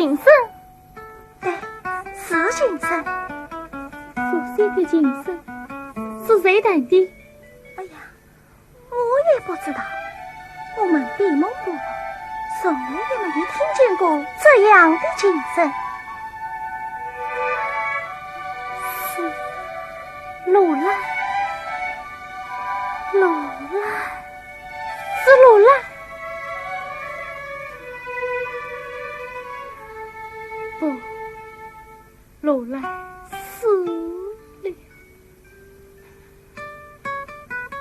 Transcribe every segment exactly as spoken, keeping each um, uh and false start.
琴声？对，是琴声。熟悉的琴声，是谁弹的？哎呀，我也不知道，我们闭门不语，从来也没有听见过这样的琴声。是罗兰，罗兰，是罗兰。不，罗兰死了。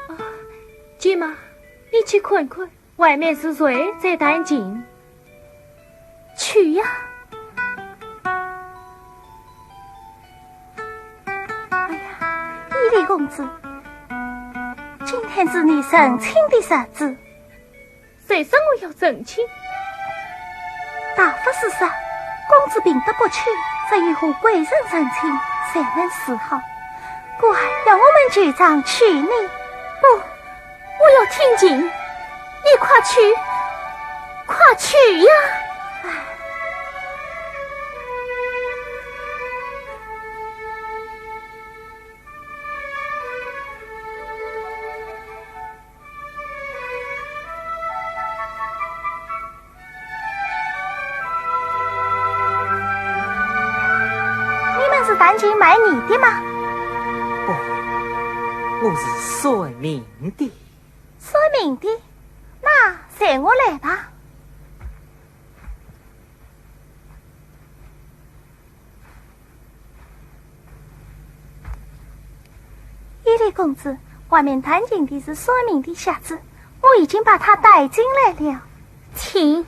啊，舅妈，你去看看，外面是谁在弹琴？去呀。哎呀，伊犁公子，今天是你成亲的日子。 谁说我要成亲？大法师说，公子病得不轻，只有和贵人成亲才能治好。故而要我们就场娶你。不，我要听琴，你快去，快去呀！唉。 你们是弹琴卖艺的吗？不，我是算命的。算命的？那随我来吧。 伊犁公子，外面弹琴的是算命的瞎子，我已经把他带进来了。请。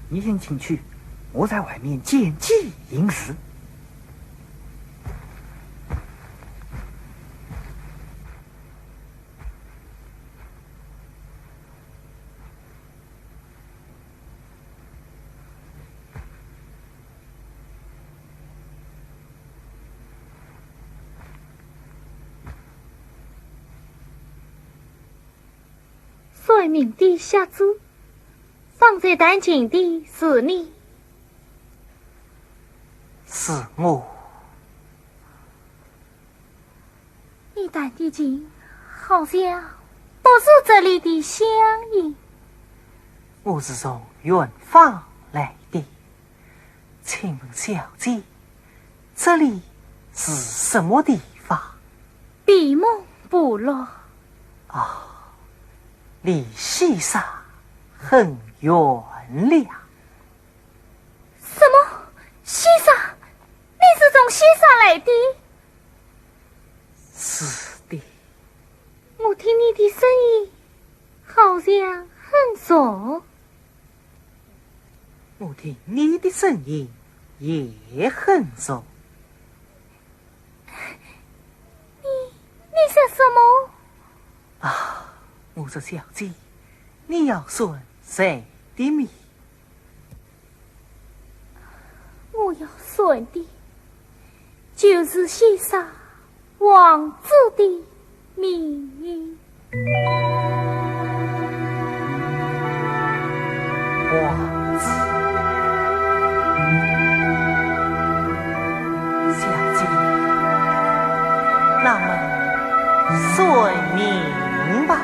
你先进去，我在外面见机行事。 算命的瞎子，方才弹琴的是你？是我。 你弹的琴好像不是这里的乡音。我是从远方来的，请问小姐，这里是什么地方？闭门部落。哦，离西沙很远了。什么？西沙？你是从西沙来的？ 是的。我听你的声音好像很熟。我听你的声音也很熟。你，你说什么？啊，我说小姐，你要算谁的命？ 我要算的，就是西沙王子的命。王子，小姐，那么算命吧。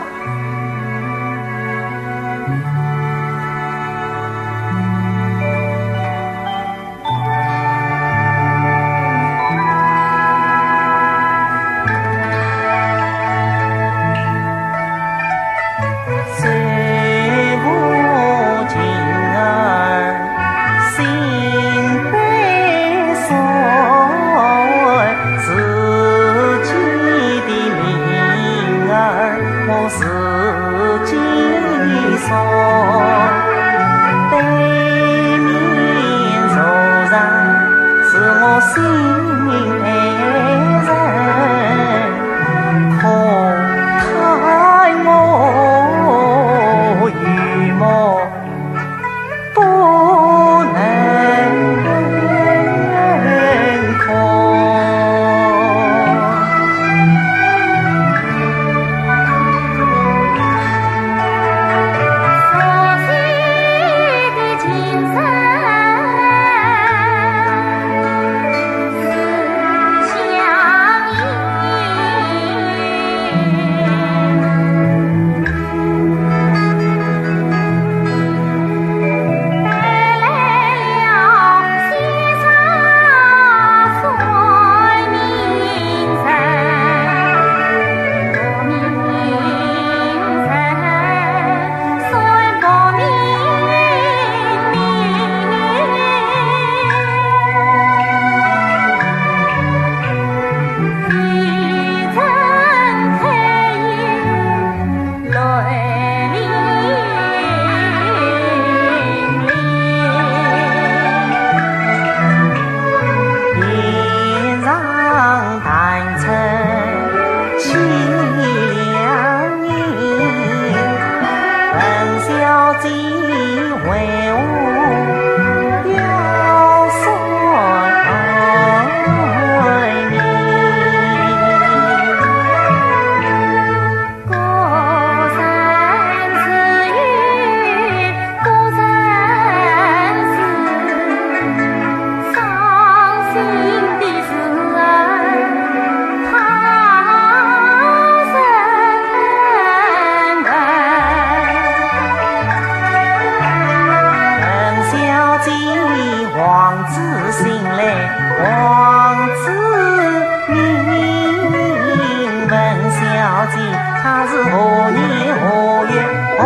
他是何年何月何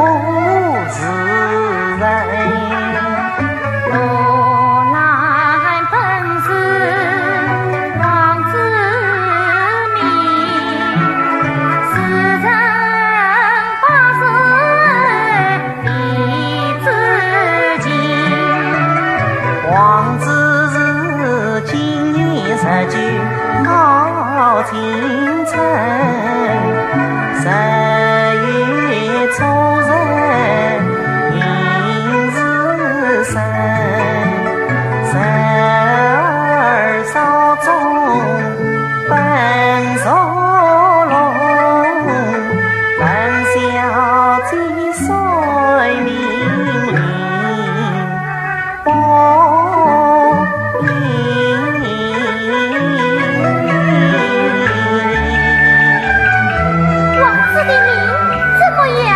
时人？我乃本是王子命，时辰八字 地支情。王子是今年十九告青春，十月初十迎时辰，十二少中 本属龙，本小姐算命灵不灵？王子的命怎么样？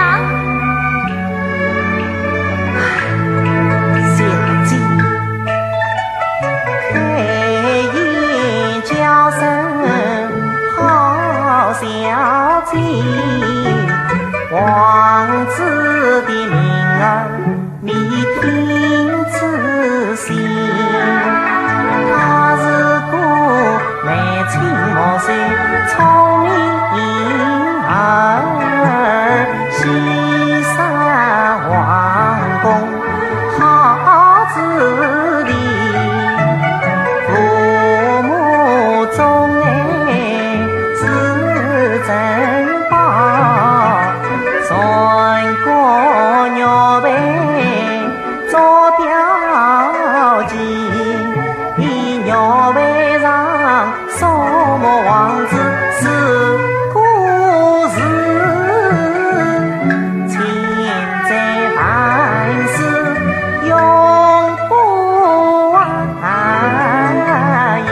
小姐， 开眼叫声好小姐，王子的名儿你听仔细。他是个眉清目秀、聪明儿，西山王公 好子弟，父母钟爱是珍宝，传个玉佩做表记，你玉佩上 什么王子是故事，千载万世永不忘矣。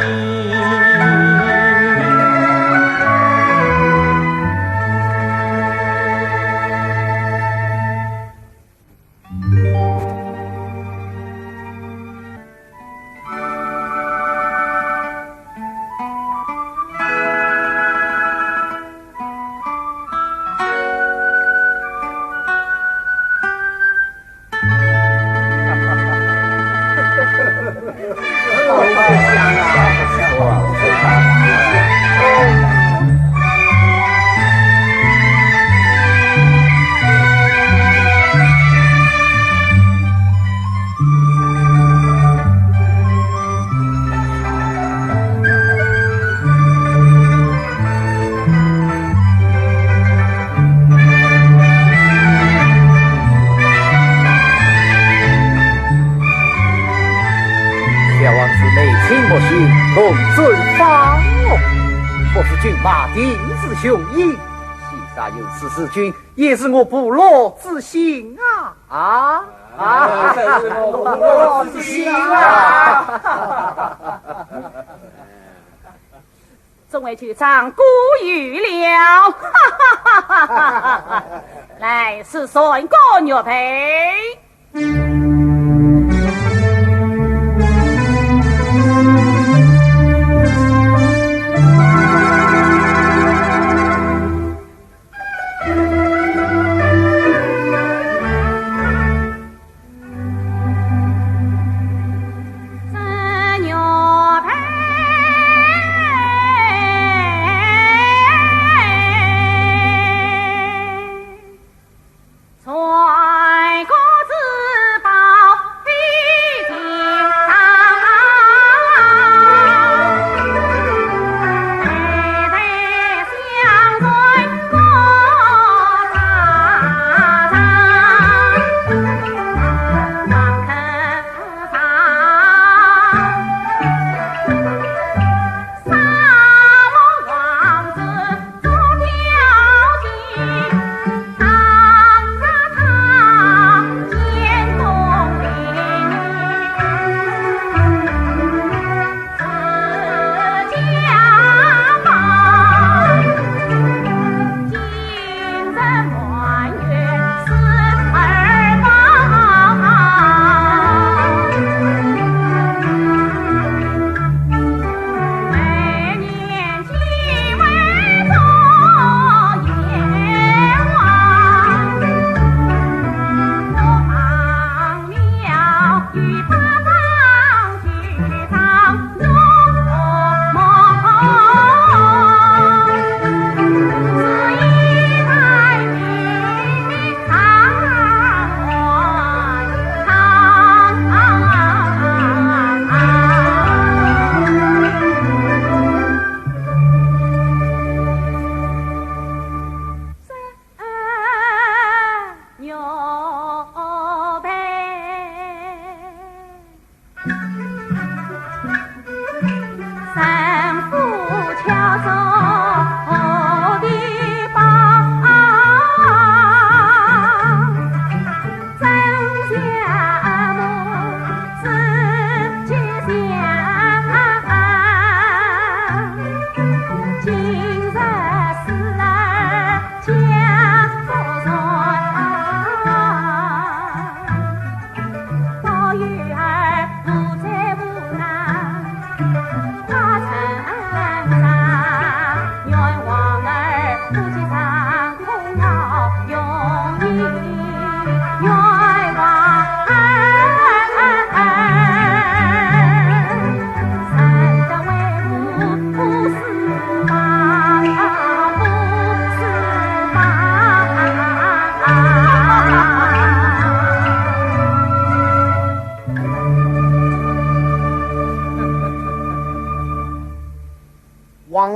小王子眉清目秀，龙尊芳容，不负君马丁之雄英。喜煞有此之君，也是我部落之幸啊！啊！啊！这是我部落之幸啊！ 众位舅丈过誉了，哈哈哈哈哈！来，是传个玉佩。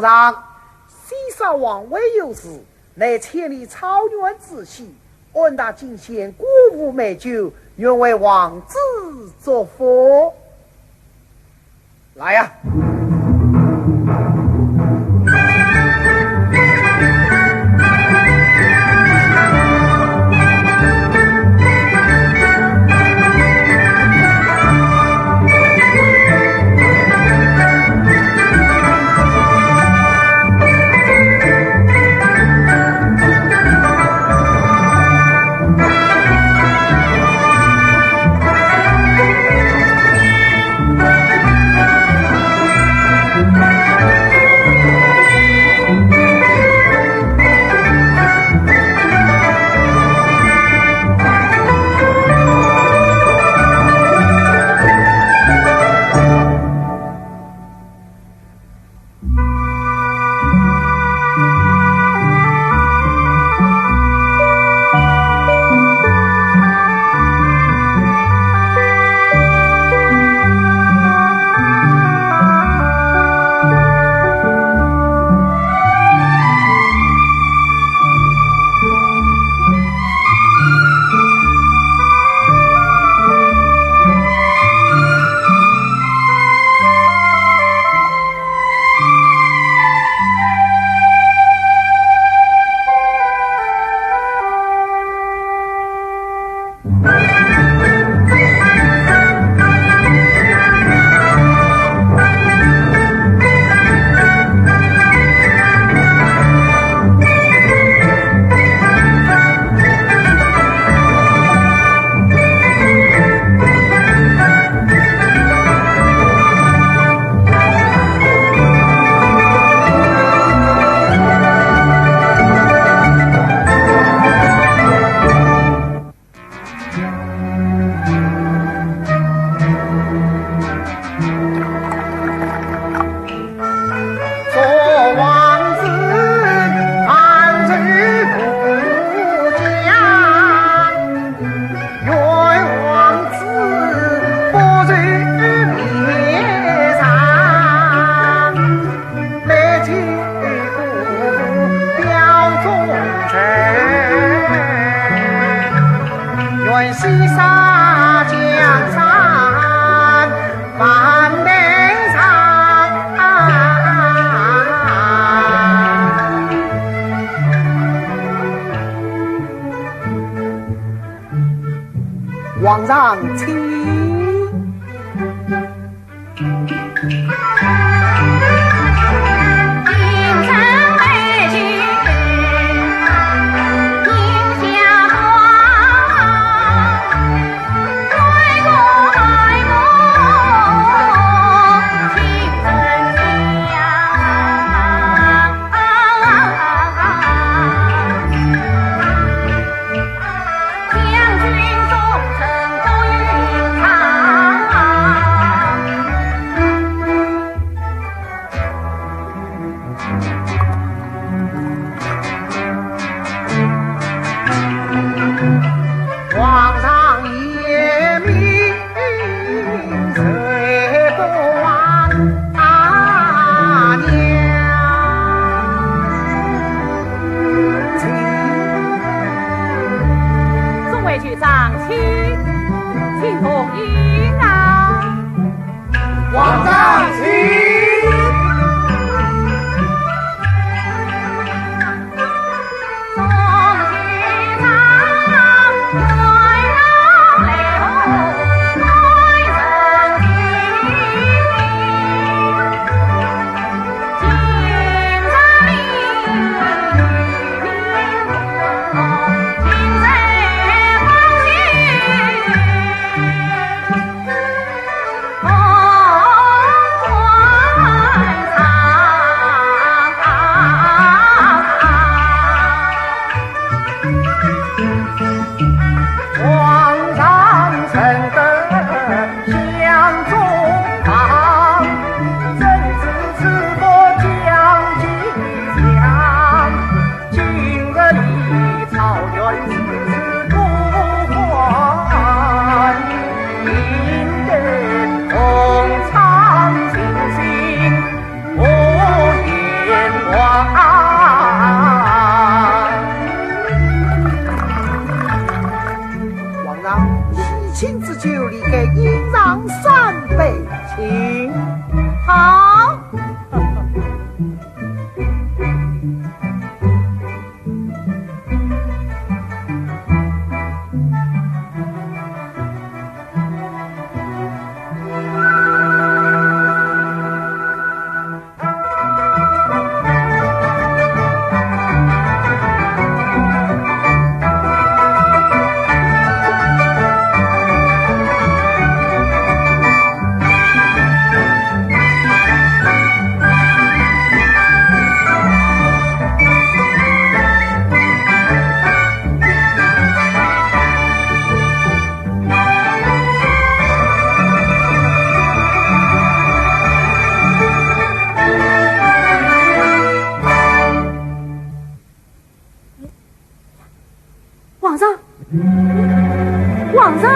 上，先生王位有事，乃千里草原之喜，俺大进献果物美酒，愿为王子祝福。来呀！皇上请。皇上严命，谁不往？啊娘！请。众位舅丈，请，请同饮啊。 皇上请。酒里个饮上三杯，请。好。皇上，皇上！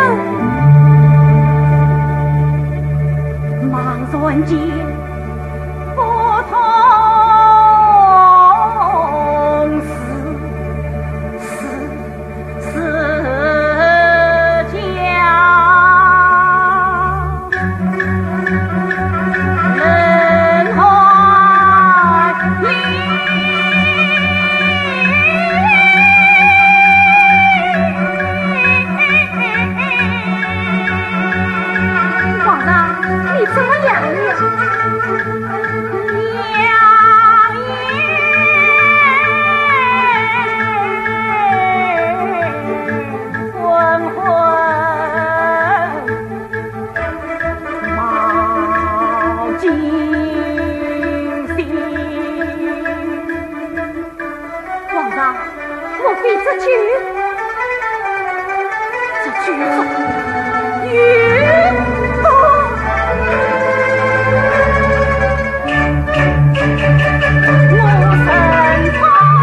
皇上，你怎么样了？皇上，莫非这酒？这酒中有毒！我认错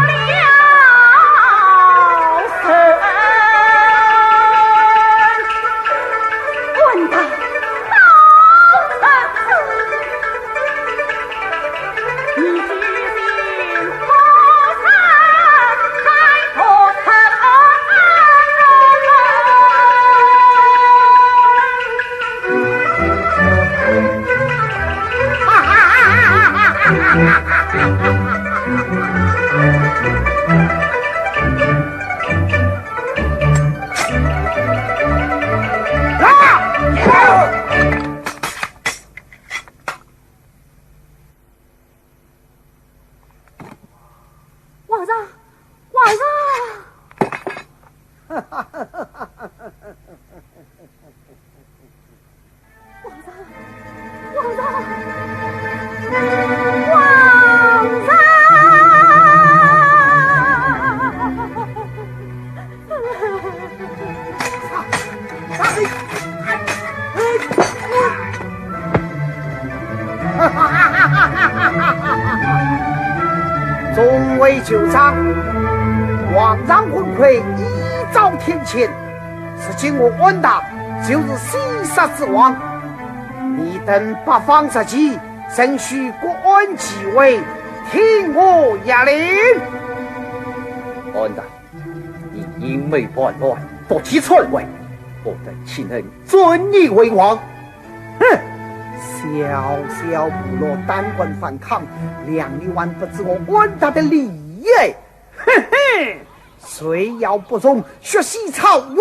了人。混蛋！ 皇上，皇上！皇上，皇上，皇上！众位首长，皇上昏聵，一朝天堑，如今我安达就是西沙之王，你等八方实际， 仍需各安其位，听我下令。安达，你阴谋叛乱，毒计篡位，我等岂能准你为王？哼！小小部落胆敢反抗，谅你还不知我安达的厉害！哼哼！谁要不从，血洗草原！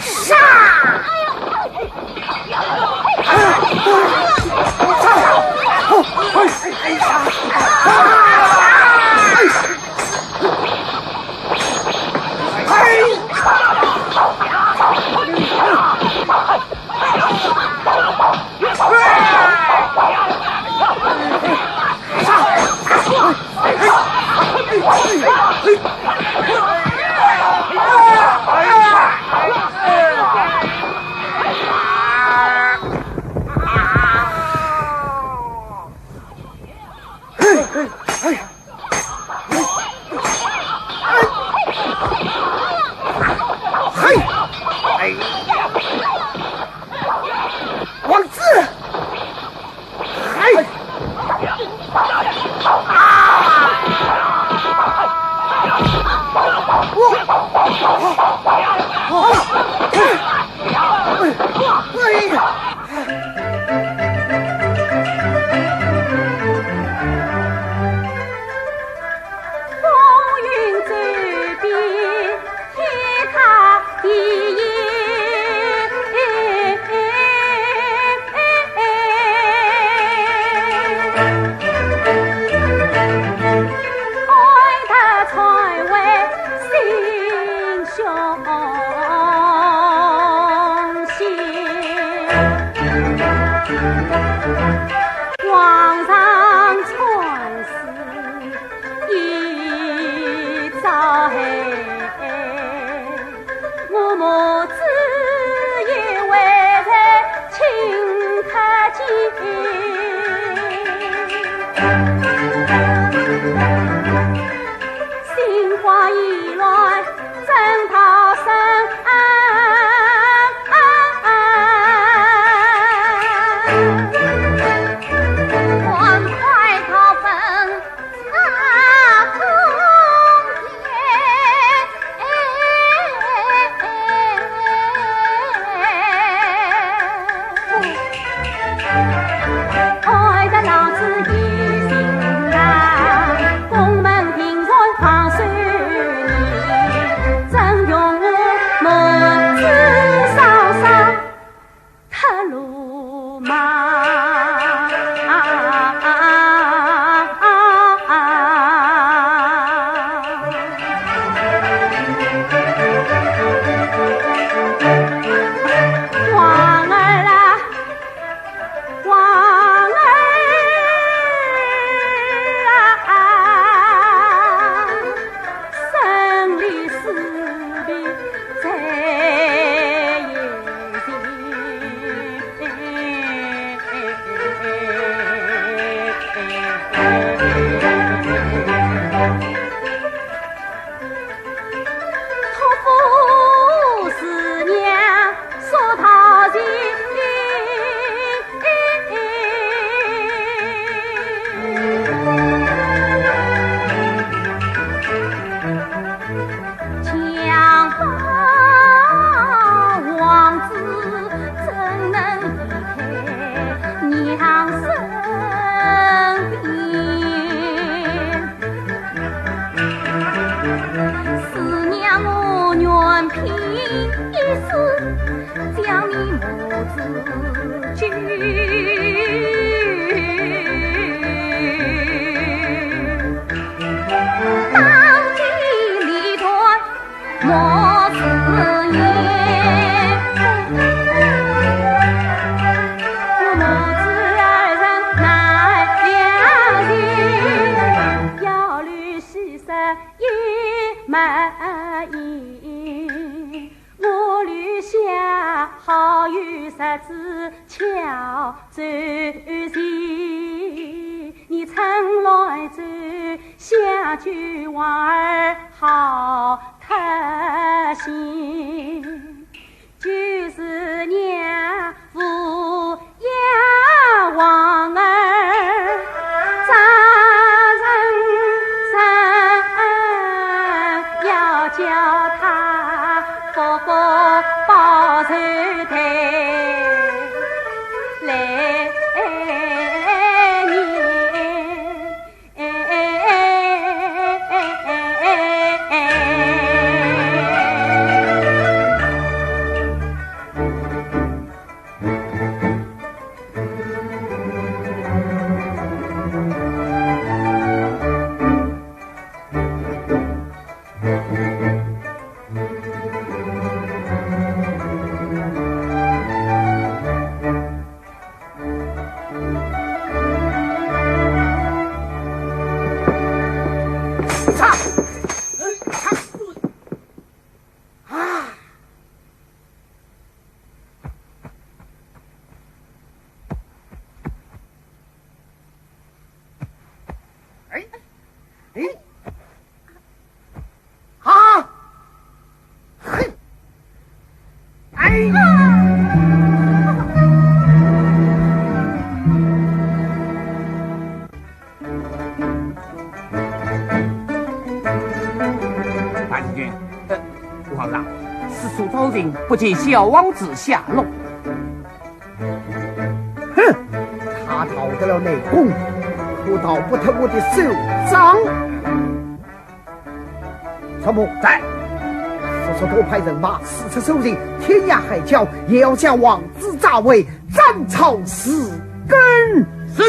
杀！苏州城不见小王子下落。哼，他逃得了内宫，可逃不脱我的手掌。参谋。在。速速多派人马四出苏城，天涯海角也要将王子抓回，斩草除根。是。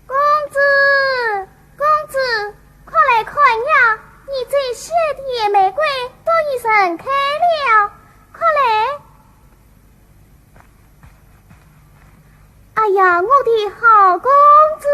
公子，公子，快来看呀，你最心爱的玫瑰都已盛开了，快来！哎呀，我的好公子！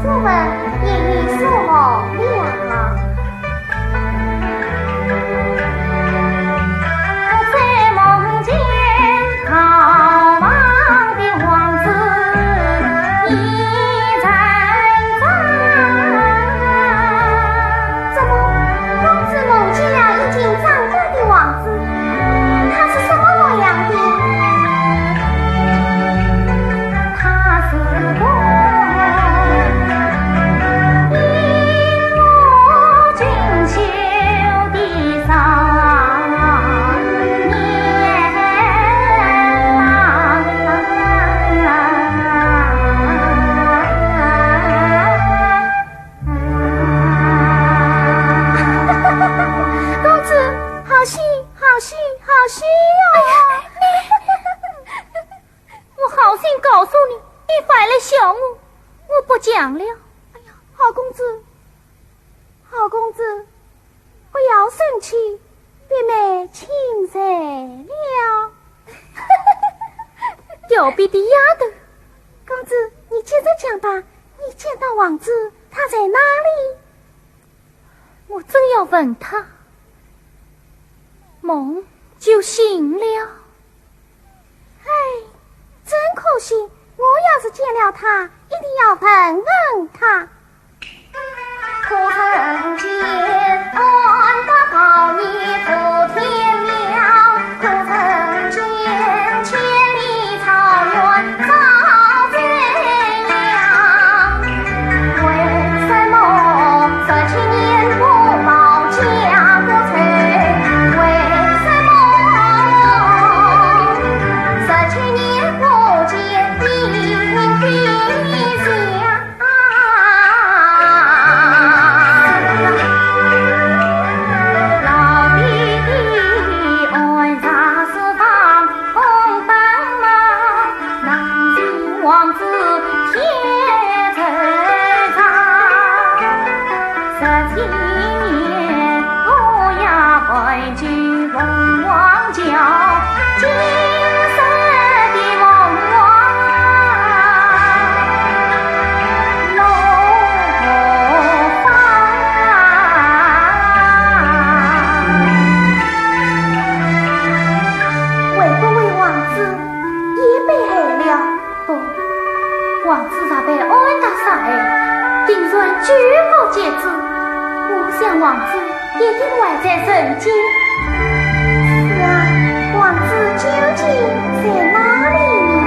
所问，也有所梦了。我在梦见逃亡的王子已成真。怎么，公子梦见了已经长大的王子？他是什么模样的？他是个一无俊秀的少年郎。公子，好戏，好戏，好戏哟！我好心告诉你，你反来笑我，我不讲了。哎呀，好公子，好公子，不要生气，表妹请罪了。调皮的丫头。公子，你接着讲吧，你见到王子，他在哪里？我正要问他，梦就醒了。唉，真可惜，我要是见了他，一定要问问他。可曾见安得宝你破天庙？可曾见千里草原照夕阳？为什么十七年不保家不成？为什么十七年不见你的相？ 会不会王子也被害了？不，王子若被安得杀害，定然举国皆知。我想王子 一定还在人间。是啊，王子究竟在哪里呢？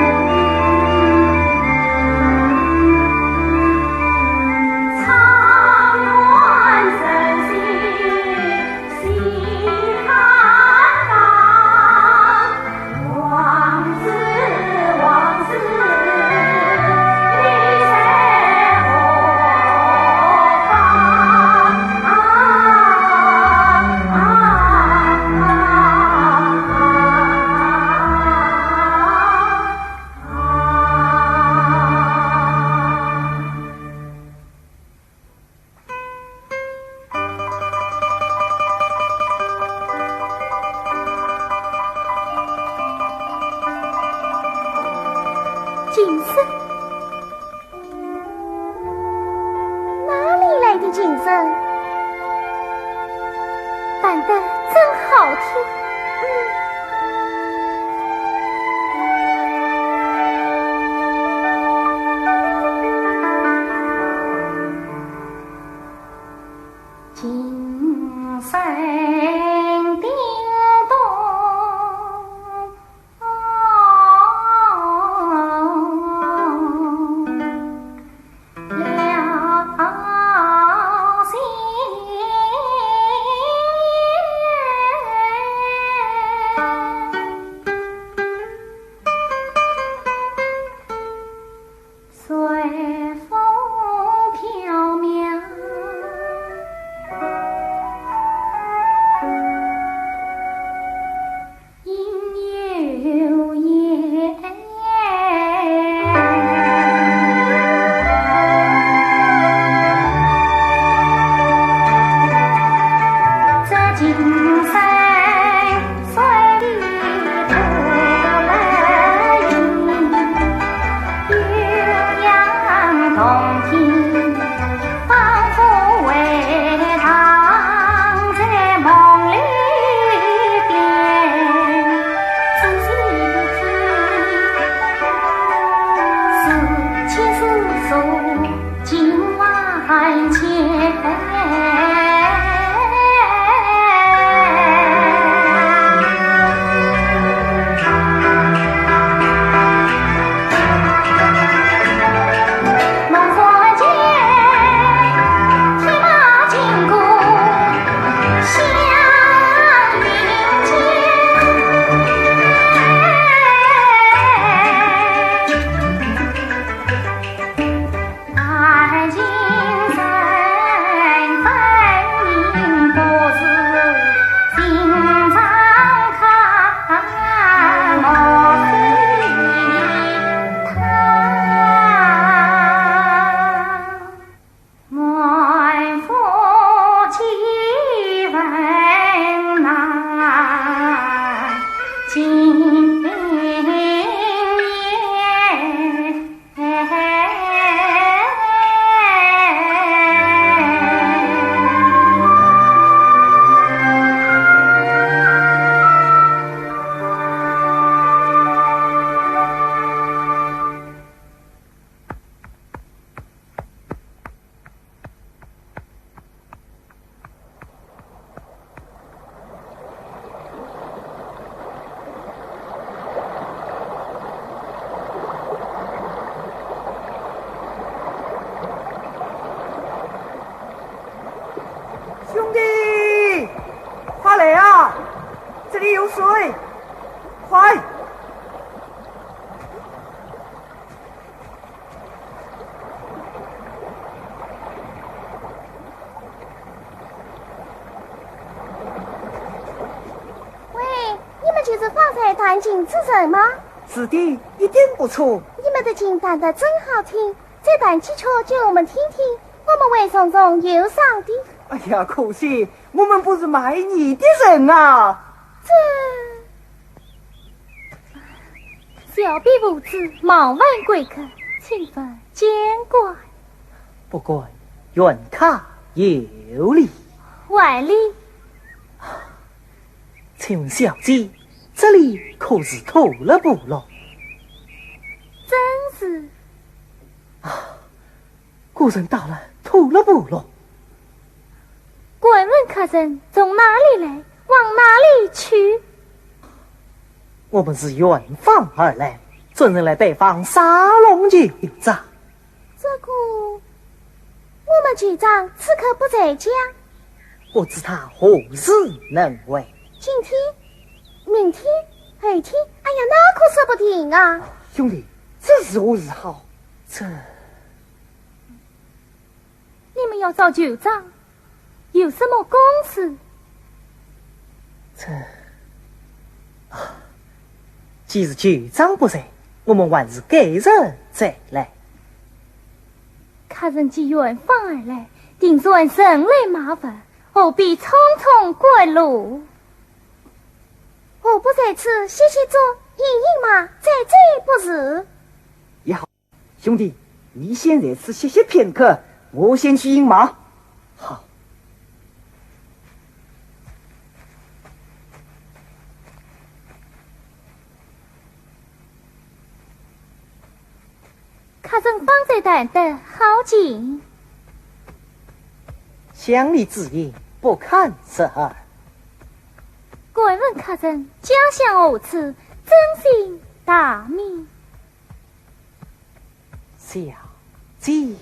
琴声？哪里来的琴声？弹得真好听。嗯。 琴声叮咚。水，快！喂，你们就是方才弹琴之人吗？是的，一点不错。你们的琴弹得真好听，再弹几曲给我们听听，我们会从中有赏的。哎呀，可惜我们不是卖艺的人啊。这……小婢无知，冒犯贵客，请勿见怪。不敢，原客有礼。还礼。请问小姐，这里可是土勒部落？正是。啊， 果真到了土勒部落。敢问客人从哪里来，往哪里去？我们是远方而来，专程来拜访沙龙舅丈。这个，我们舅丈此刻不在家。不知他何时能回？今天、明天、后天，哎呀，那可说不定啊。兄弟，这如何是好？这…… 你们要找舅丈，有什么公事？这……啊，既是舅丈不在，我们还是改日再来。客人既远方而来，定然人来马快，何必匆匆赶路？何不在此歇歇脚，饮饮马，再走不迟。也好。 兄弟，你先在此歇息片刻，我先去饮马。好。客人方才弹得好极。乡里之言，不堪入耳。敢问客人家乡何处，尊姓大名？ 小姐。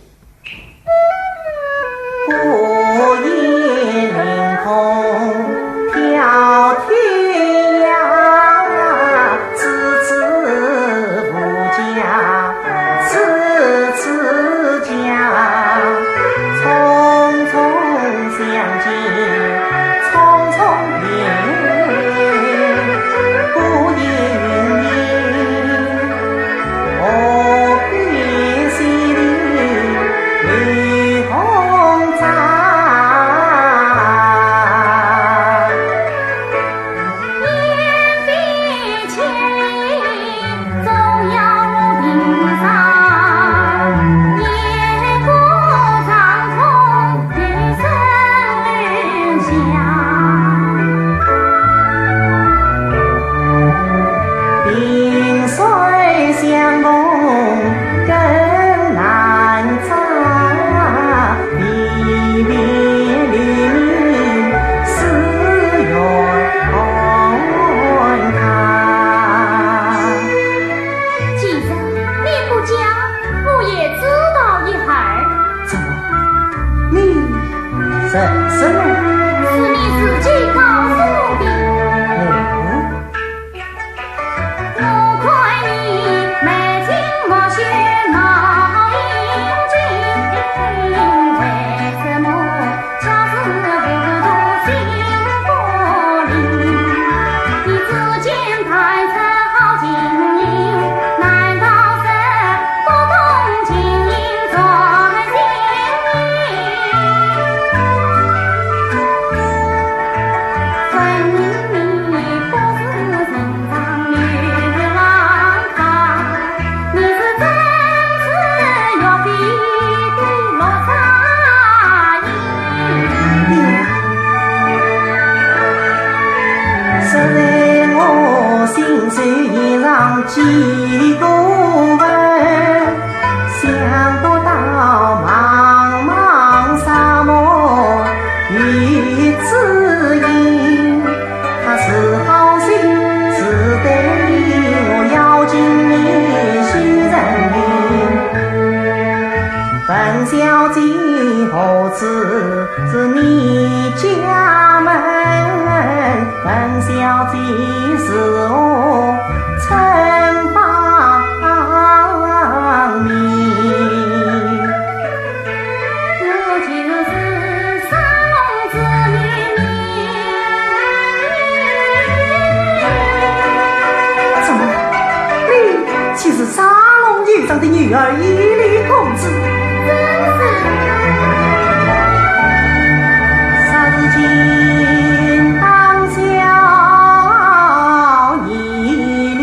既然你不讲，我也知道一二。怎么，你认识我？是你自己告诉我的。哦。 问小姐何处是你家门？文小姐如何称芳名？我就是沙龙之女名。怎么，你就是沙龙 楼长的女儿伊犁公子。正是。昔日金榜小伊犁，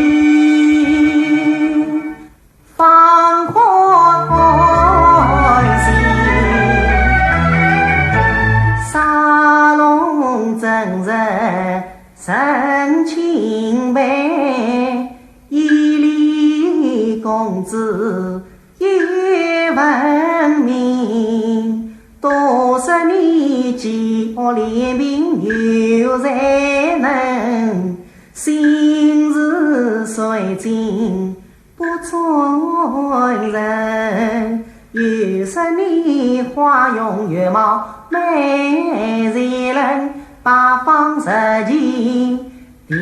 芳华欢喜。沙龙正是 成亲配，伊犁公子有文名。多少年寄恶怜贫有才能，心事谁尽 不转人。有十年花容月貌美绝伦，八方十情第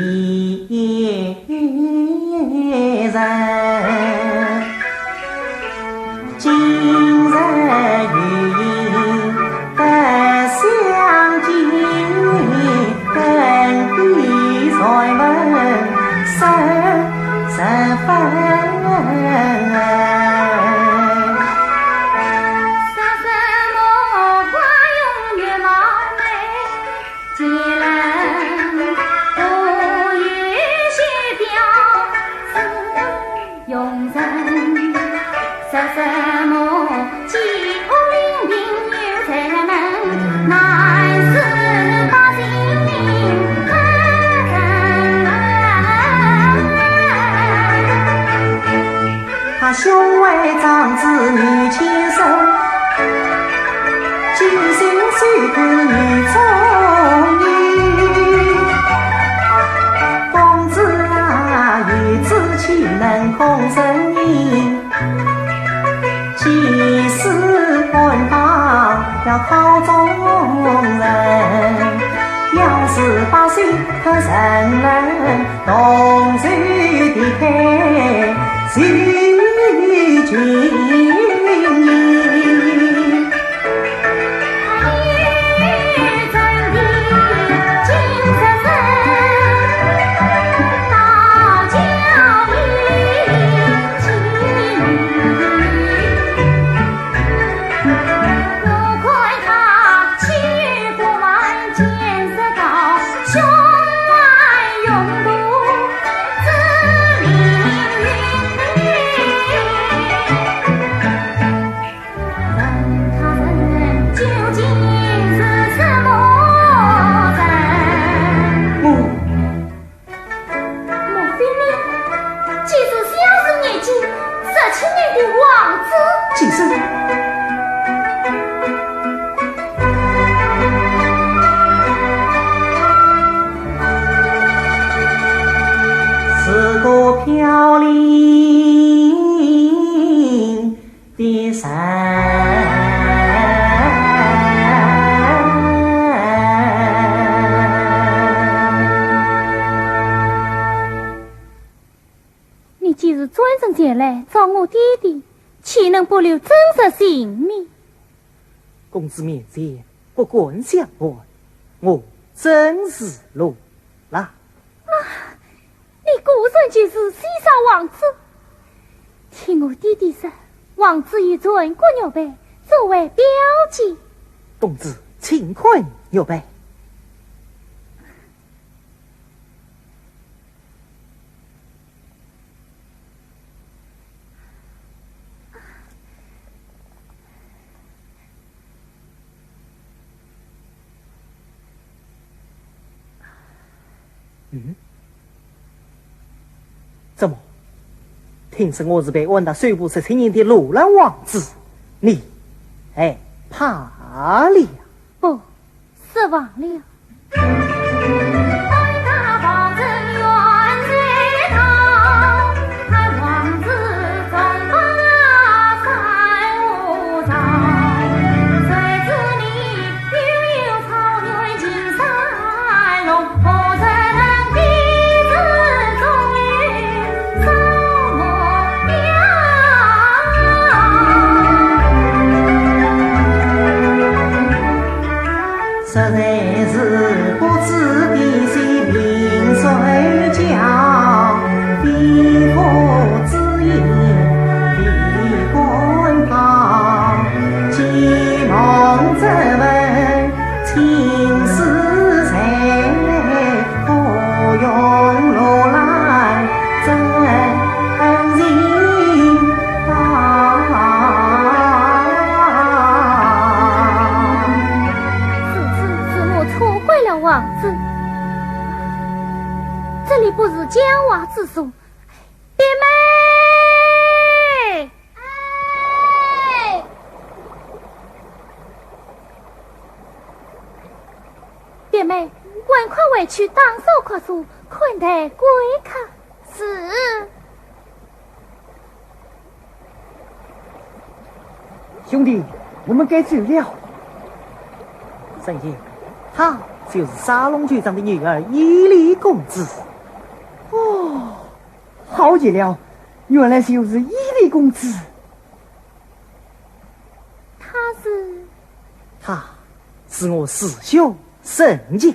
一人。今日有幸得相见，更比才文深 十分。说什么花容月貌美绝伦，我有些表示用人。说什么 既无名名有才能，难是百姓可人。他胸怀长子女千孙，精心守护女中音。公子啊，有志岂能空身影？ 既是官方要靠众人，要是百姓可人人同仇敌忾，谁救你？ 问他人究竟是什么人？我……莫非你就是小时年纪十七年的王子？就是。是个飘零 的人。你既是专程前来找我爹爹，岂能不留真实姓名？公子面前不敢相瞒，我真是罗拉。 啊，你果然就是西沙王子。听我爹爹说，王子有传国玉佩作为表记。公子，请看玉佩。 嗯？怎么？听说我是被安到水部十七年的罗兰王子，你害怕了？不，失望了。实在是不知的是明睡觉，非父之言，非官道。既蒙这位青丝在，何用罗兰真情啊？是子，是我错怪了王子。这里不是讲话之处。表妹！哎！表妹，赶快回去打扫客所，款待贵客。是。 兄弟，我们该走了。三爷，他就是沙龙局长的女儿伊犁公子。哦，好极了，原来就是伊犁公子。他是？他是我师兄沈杰。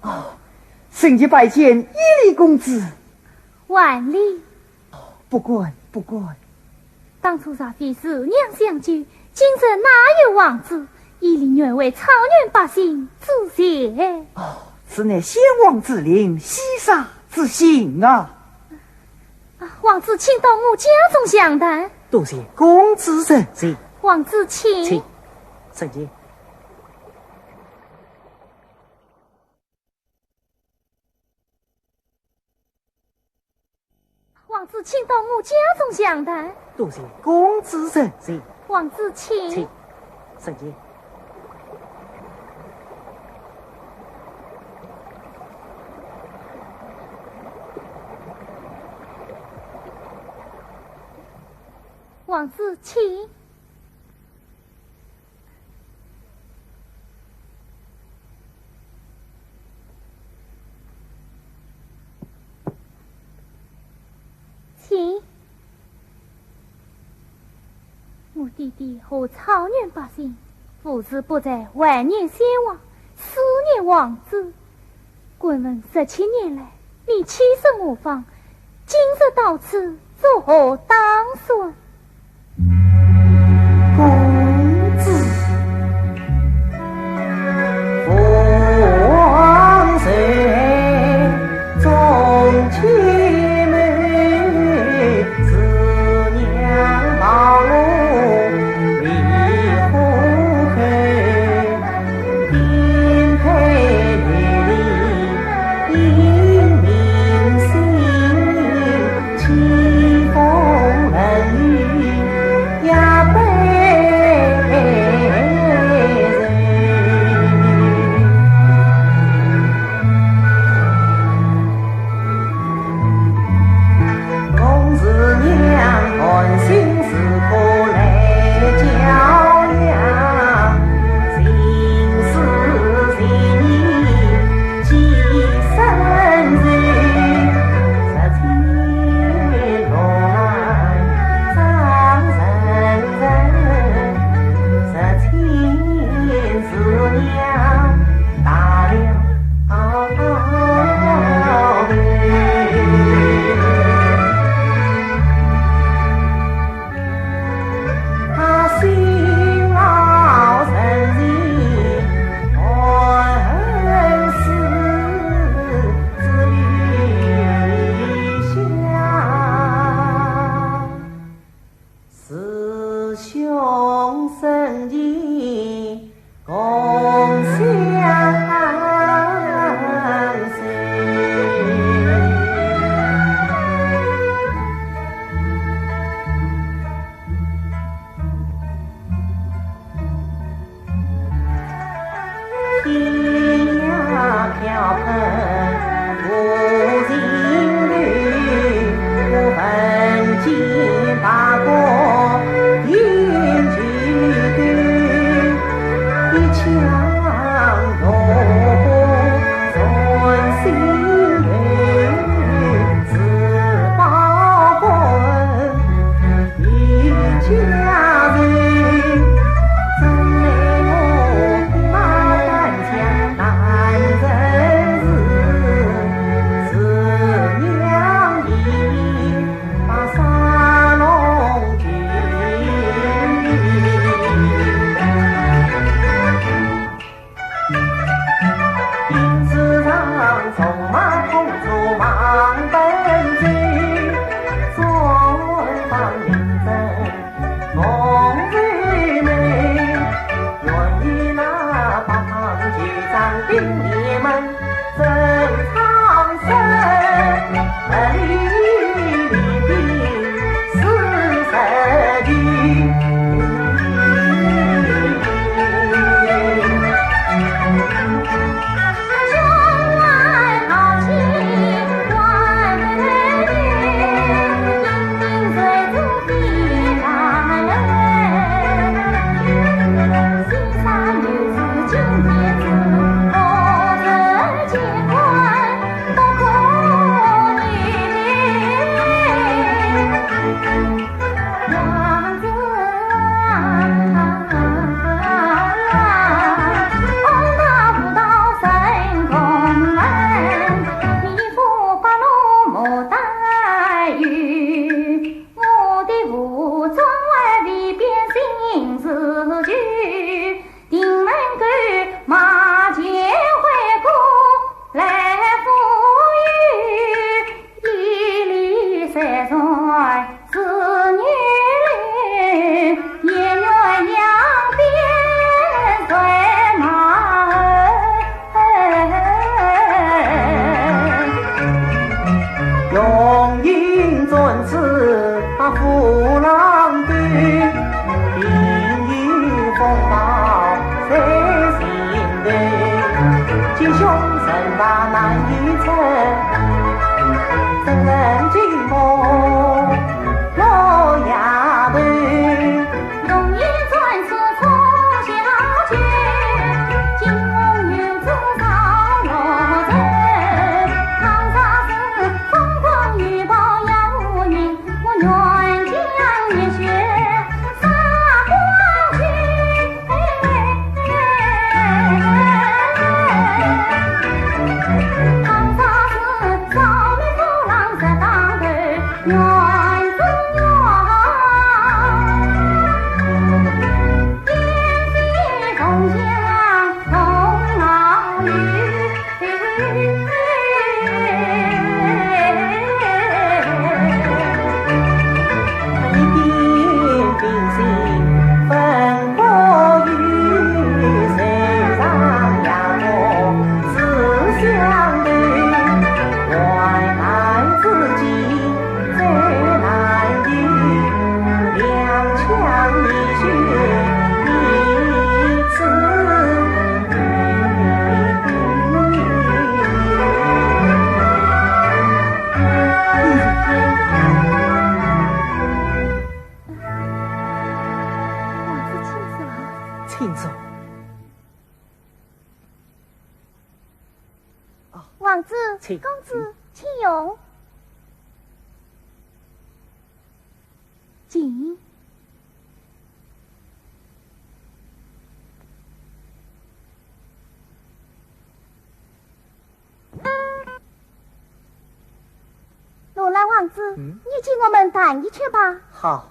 哦，沈杰拜见伊犁公子。万礼。 不敢，不敢。当初若非是娘相救，今日哪有王子？伊犁原为草原百姓之谢。哦，此乃先王之令，西沙之行啊。啊，王子请到我家中详谈。多谢公子成全。王子请。请。沈杰。 王子请到我家中详谈。多谢公子成全。王子请。请。沈杰。 王子请。 请。我爹爹和草原百姓无时不在怀念先王，思念王子。敢问十七年来，你栖身何方？今日到此作何打算？ 公子，父王在，忠妻美，慈娘抱我，泪花开。 一家人，真奈何马担枪请坐。王子，请。公子，请用。请。罗兰王子，嗯？你请我们谈一切吧。好。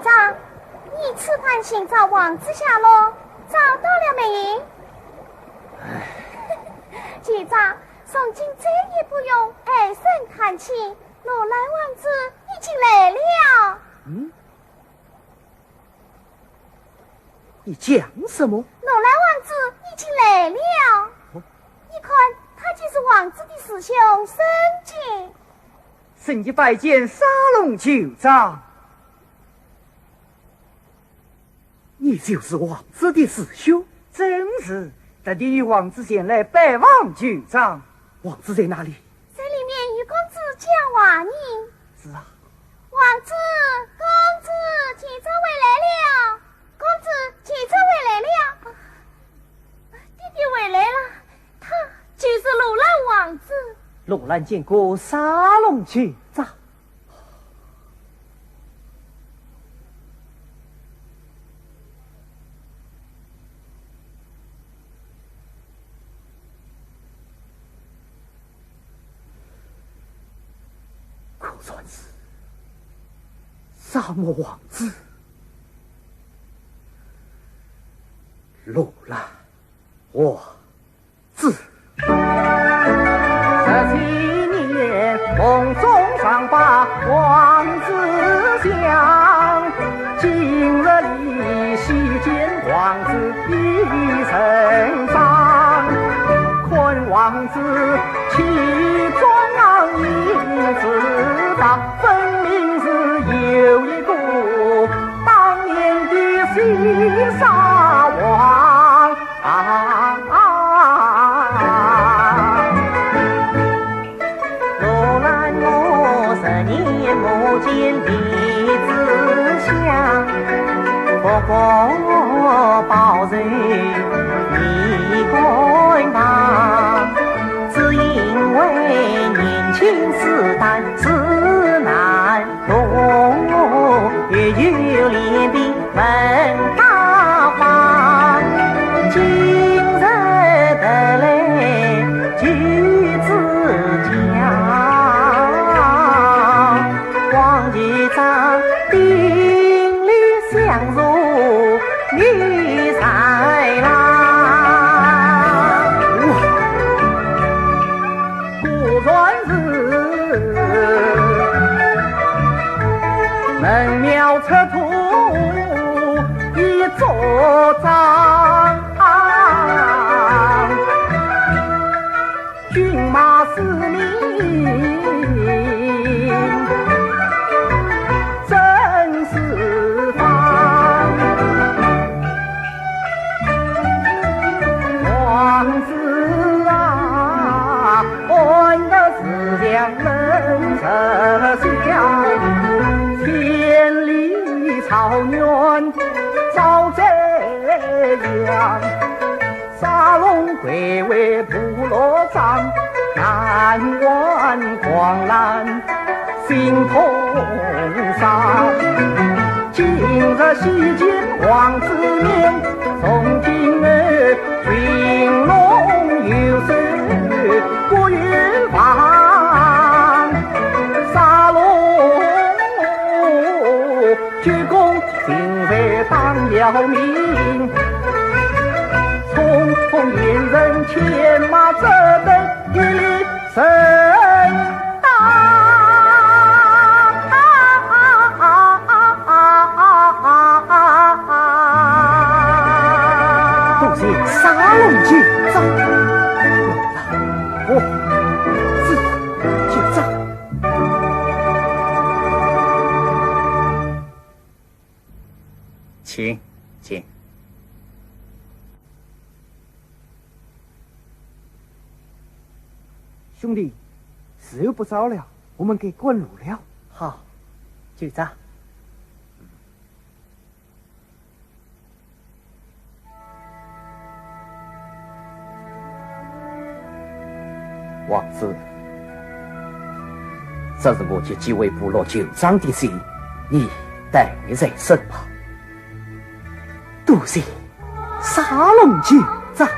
长，你此番寻找王子下落，找到了没有？哎。局长，从今再也不用唉声叹气，罗兰王子已经来了。嗯？你讲什么？罗兰王子已经来了。哦。你看，他就是王子的师兄沈杰。沈杰拜见沙龙酋长。 你就是王子的师兄？正是，特地与王子前来拜望酋长。王子在哪里？在里面与公子讲话呢。是啊。王子，公子，酋长回来了。公子，酋长回来了。爹爹回来了，他就是罗兰王子。罗兰见过沙龙酋长。 可算是沙漠王子，罗兰王子。 十七年梦中常把王子想，今日里喜见王子已成长。看王子其中啊，一字大，分明是有一个当年的西沙王。 啊，啊，啊。罗兰我十年没见弟子相，不过报仇你敢当，只因为年轻时胆子难 同，也有脸皮问大方。今日得来就知讲，王局长顶礼相助，你才来。 果然是门庙赤兔一座张，军马四面真四方。王子啊， 安得志向能成乡，千里草原遭贼抢。沙龙贵为部落长，难挽狂澜心痛伤。今日喜见王子面，从今后 群龙游水不远方，沙龙鞠躬尽在当朝面，匆匆连人牵马，只等一粒神 多谢沙龙酋长。我是酋长。请，请。 兄弟，时候不早了，我们该赶路了。好，酋长。王子，这是我给几位部落酋长的信，你带在身旁。多谢。 沙龙酋长。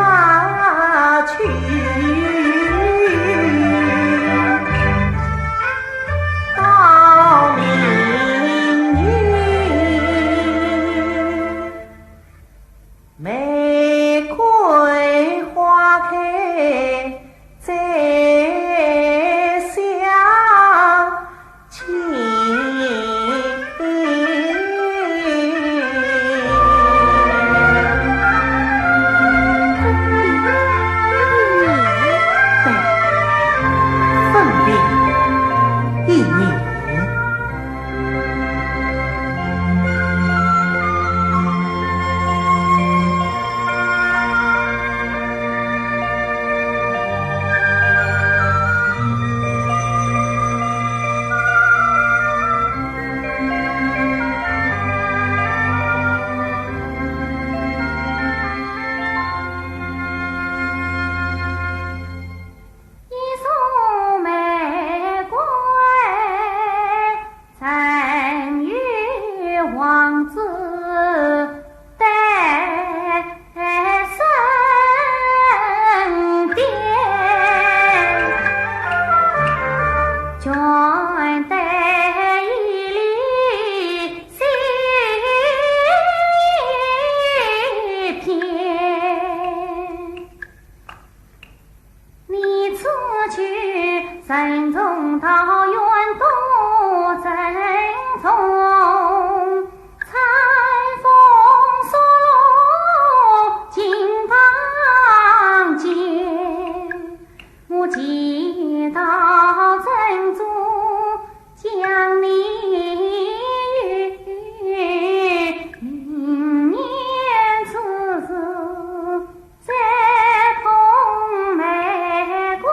下去到明年。玫瑰花开在乡间。对，分别一年。 一束玫瑰，赠与王子戴身边，全戴一粒心间。 你此去，任重道远多珍重，春风送尽凡间。我祈祷珍珠将你于明年之时 再捧玫瑰。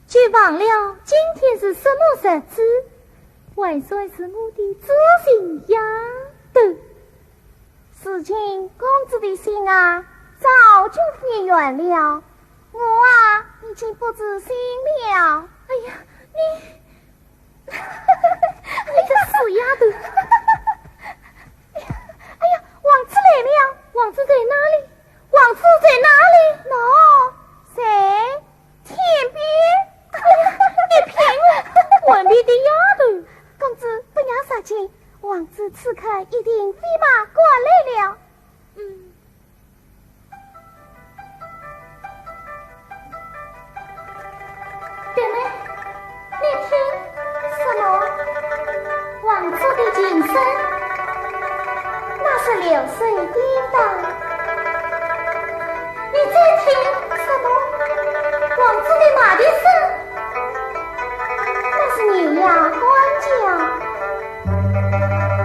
却忘了今天是什么日子，还算是我的知心丫头。如今公子的心啊，早就变圆了，我啊，已经不知心了。哎呀，你，你这死丫头！哎呀，哎呀，王子来了！王子在哪里？王子在哪里？喏，谁？天边？哎呀，你骗我！頑皮的丫头！公子不要伤心，王子此刻一定飞马赶来了。嗯。 姐妹，你听。什么？王子的琴声？那是流水叮当。你再听。什么？王子的马蹄声？那是牛羊欢叫。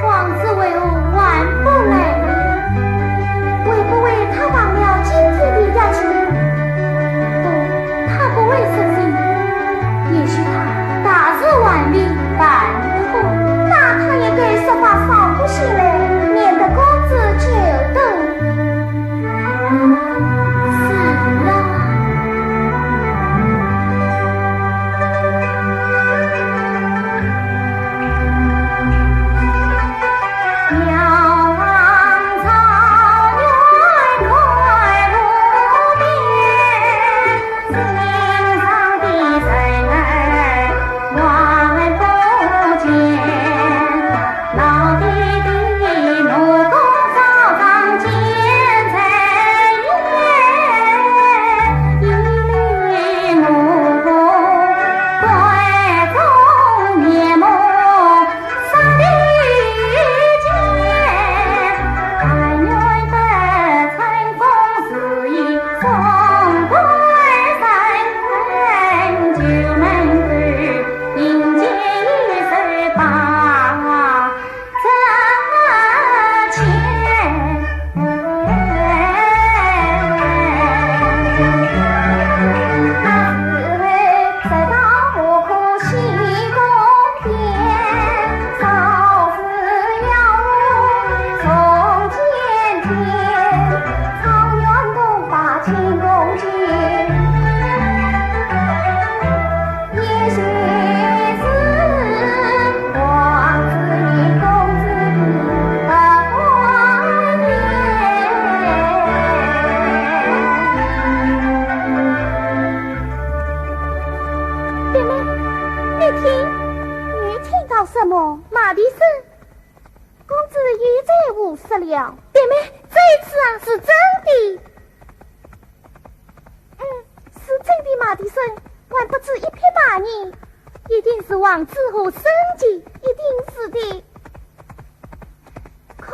王子为何还不来呢？会不会他忘了今天的约定？不，他不会伤心。也许他大事还未办妥。那他也该设法少哭些来，免得公子久等。 是啊。姐妹，你听。你听到什么？马蹄声。公子又在胡说了。姐妹，这一次啊，是真的。 嗯，是真的马蹄声，还不止一匹马呢。一定是王子和申姐，一定是的。快，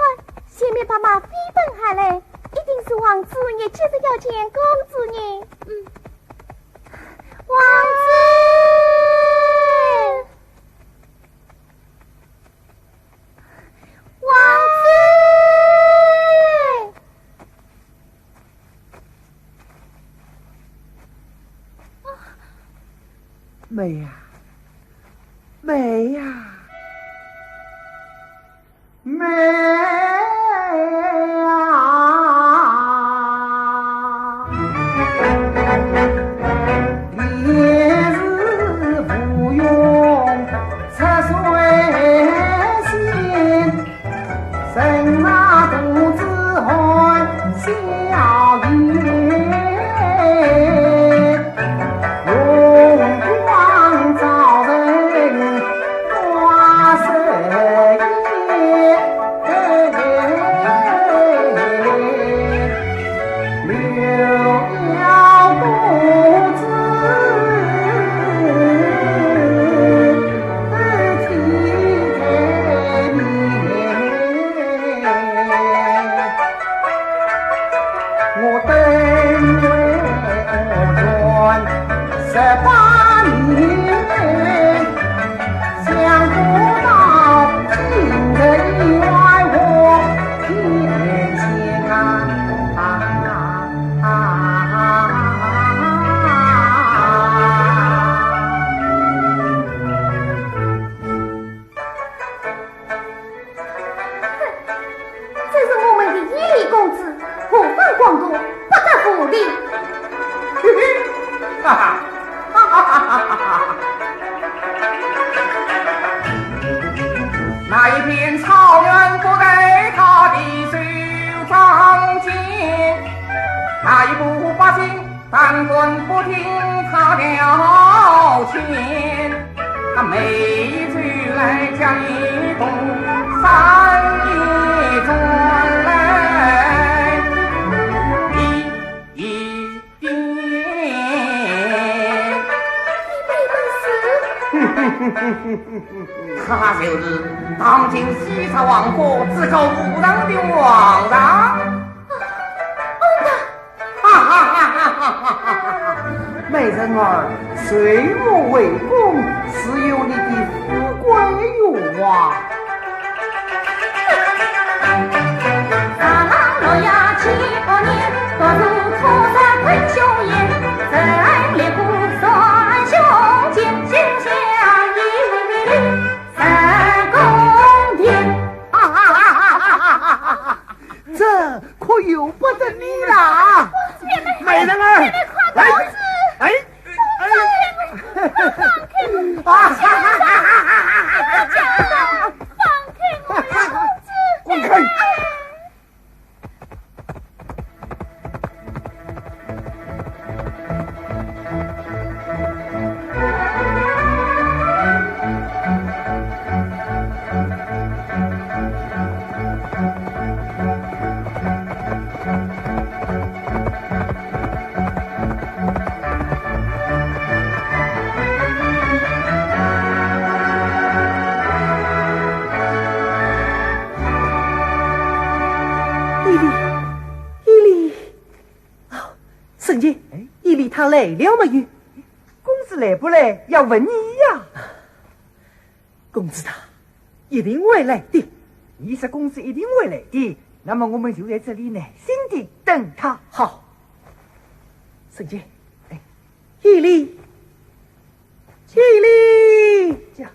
前面白马飞奔而来，一定是王子也急着要见公子呢。嗯。王子！ 王子！妹呀，妹呀，妹呀！条件，他每日来将一桶三一转来。一一点。你背的是？他就是当今西沙王国至高无上的王上。哦，那哈哈哈哈哈哈！美人儿，谁没为公，自有你的富贵荣华。这可由不得你啦！美人儿，来，哎，哎，啊！放开我，公子！滚开！伊犁，伊犁。哦，沈杰，哎。伊犁他来了没有？公子来不来，要问你呀。 公子他一定会来的。你说公子一定会来的，那么我们就在这里耐心地等他。好。沈杰，哎。伊犁，伊犁。这样。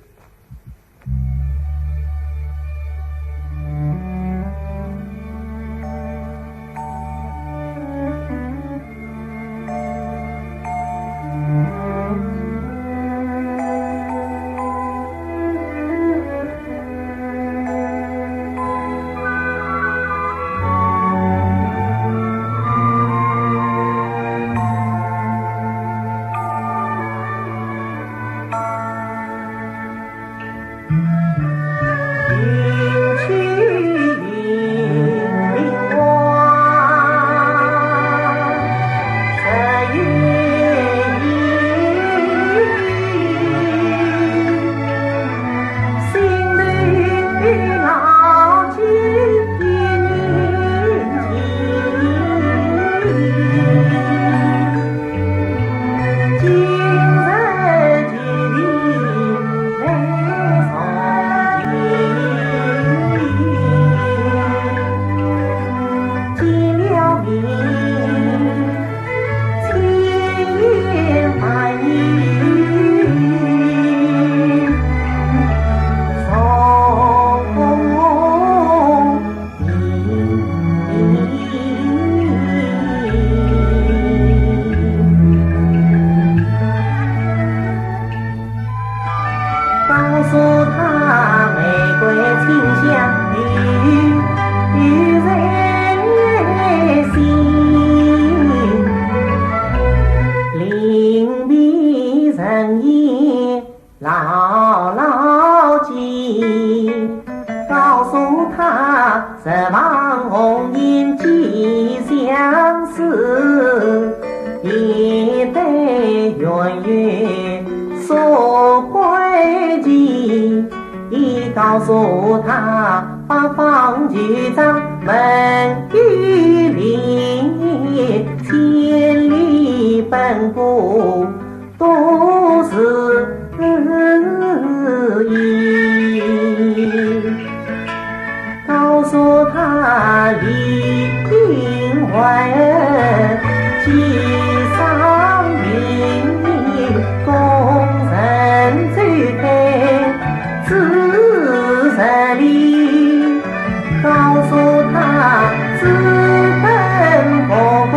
告诉他玫瑰清香与，与人心，令美人眼 牢牢记，告诉他，这场红颜几相思，一对冤冤诉归期。你告诉他，八方求长问伊犁，千里奔波 都是意。告诉他，李应วัน，寄上名，功成就退至这里。 告诉他，只等伯公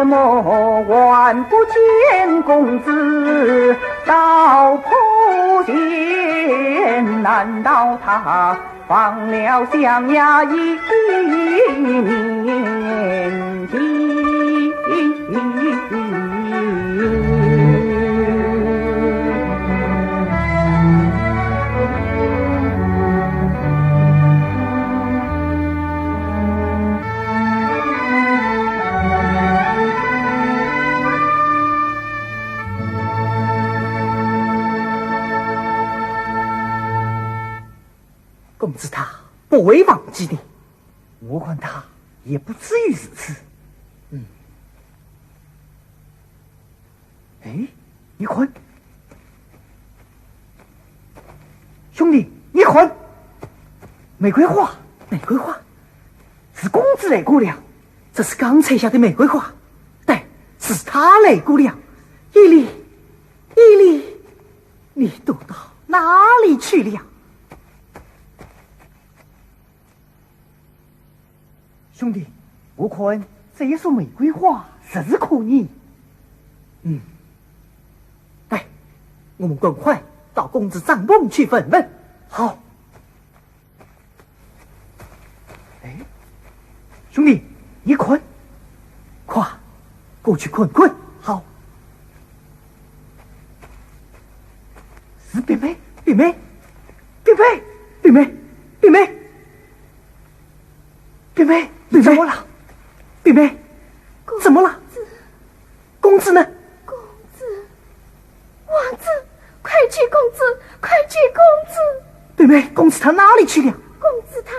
我还不见公子到破前，难道他放了襄阳一年期？公子他不会忘记的，我看他也不至于如此。嗯。哎，你看，兄弟，你看，玫瑰花，玫瑰花，是公子来过了。这是刚采下的玫瑰花。对，是他来过了。伊犁，伊犁，你躲到哪里去了？兄弟，我看这一束玫瑰花实是可疑。嗯，来，我们赶快到公子帐篷去问问。好。哎，兄弟，你看，快，过去看看。好。是冰妹，冰妹，冰妹，冰妹，冰妹，冰妹，冰妹，怎么了？冰妹，怎么了？公子呢？公子，王子，快见公子，快见公子！冰妹，公子他哪里去了？公子他